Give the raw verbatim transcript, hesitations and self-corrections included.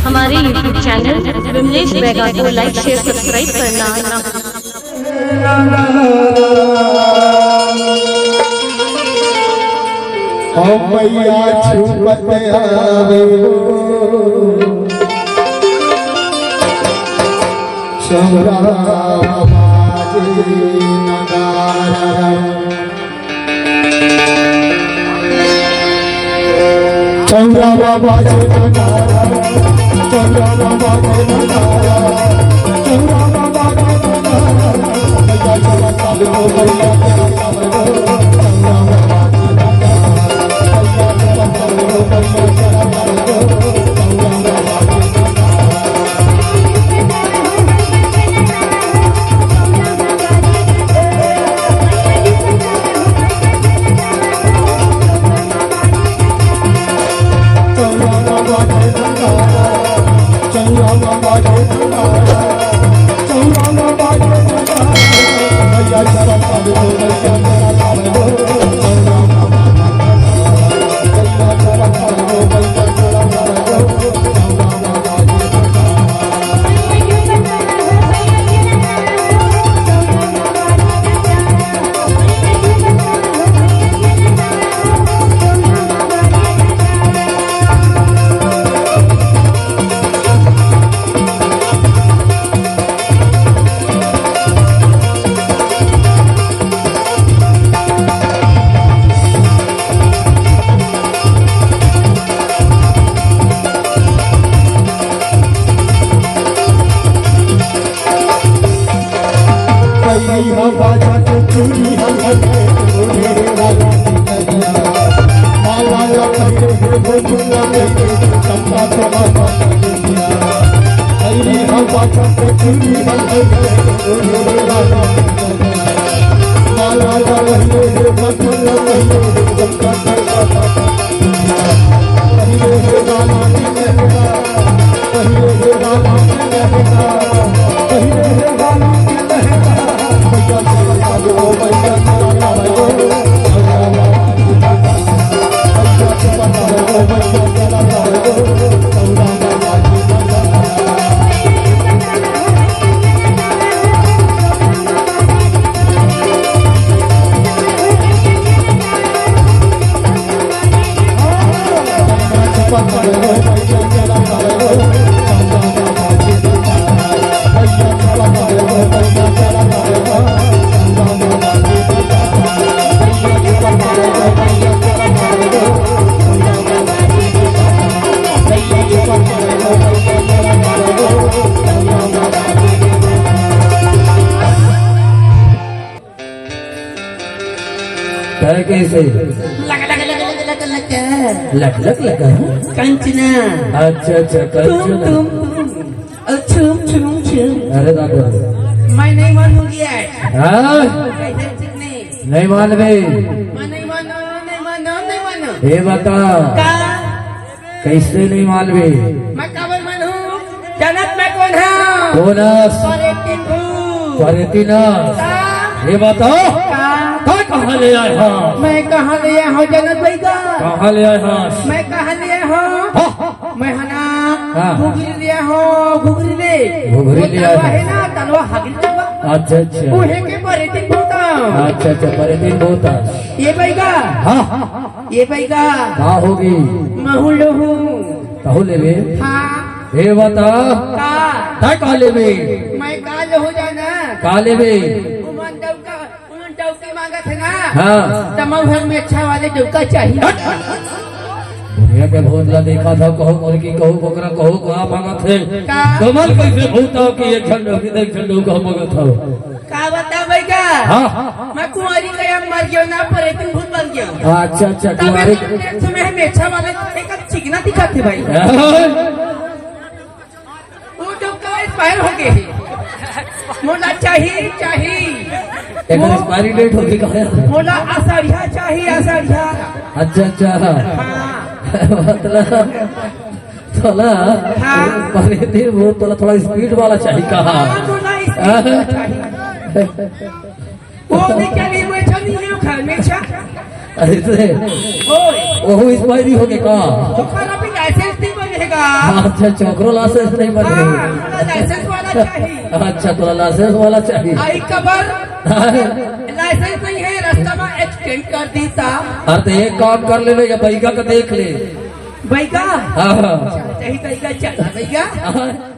हमारे YouTube channel Vimlesh Baiga को लाइक, share, subscribe करना ना भूलें। हम मैया छुपत आवे हो, चौरा बाजे नगारा। चौरा बाजे नगारा, चौरा बाजे नगारा, चौरा बाजे नगारा। तय कैसे? लग, लग, लग, लग, लग, लग। लग, लग, लग, हाँ? कंचना। अच्छा, अच्छा, तुम, कंचना। तुम, तुम। और छुम, छुम, छुम। अरे दादा। मैं नहीं मानूंगी आज। हाँ? कैसे ठीक नहीं? नहीं मानबे। मैं नहीं मानो, नहीं मानो, नहीं मानो। ये बता। का? कैसे नहीं मानबे? मैं काबर मानहूं? जानत मैं कोन हंव? कोन हस? परेतिन भूत। परेतिन हस? का? ये बताओ। का? तैं कहाँ ले आए हस? मैं कहाँ ले आए हंव जानत बइगा? कहाँ ले आए हस? मैं कहाँ ले आए हंव? हाँ। मैं ह ना हाँ। घुघरी ले आए हंव, घुघरी ले। घुघरी ले आए हस। तलवा हे ना, तलवा हगरी तलवा। अच्छा, अच्छा। उहे के परेतिन भूत हंव। अच्छा, अच्छा, परेतिन भूत हस। ये बइगा। हाँ। ये बइगा। का होगे? महूं लूहूं। तहूं लेबे? हाँ। ए बता। का? तैं का लेबे? मैं का लूहूं जाना? का लेबे? उमन डौका, उमन डौकी मांगत हे ना? हाँ। त महूं ह मेछा वाले डौका चाही। हट! दुनिया के भूत ला देखत हंव, कहूं मुर्गी, कहूं बोकरा, कहूं का मांगत हे। का? कमल कइसे भूत हंव कि एक झन डौकी, एक झन डौका मांगत हंव। का बतावंव बइगा? हाँ। मैं कुंवारी के हम मर गेंव ना, परेतिन भूत बन गेंव। अच्छा, अच्छा, तबे कुंवारी। तो देख तुम्हें मेछा वाले एक चिकना दिखत हे भाई। हाँ। वो तो का expire होगे हे। मोला चाही, चाही। एकर वो expiry date होगे का? मोला असड़िया चाही, असड़िया। अच्छा, अच्छा। हाँ। मतलब तोला हाँ। परेतिन भूत, तोला थोड़ा speed वाला चाही का? हाँ, थोड़ा speed वाला चाही। वो भी चली, वो छनी है, वो घर में छा। अरे रे। ओए। ओहू expiry होगे का? तो खराब ही license नहीं बनेगा। अच्छा, चोकरो लाइसेंस नहीं बने। हाँ, लाइसेंस वाला चाहिए। अच्छा, तोला लाइसेंस वाला चाहिए। आई कबर? लाइसेंस नहीं है, रास्ता में एक्सीडेंट कर दी था। अरे तो एक काम कर ले, या बैगा का देख ले। बैगा? हाँ, हाँ। चल, यही बैगा चल, बैगा। हाँ।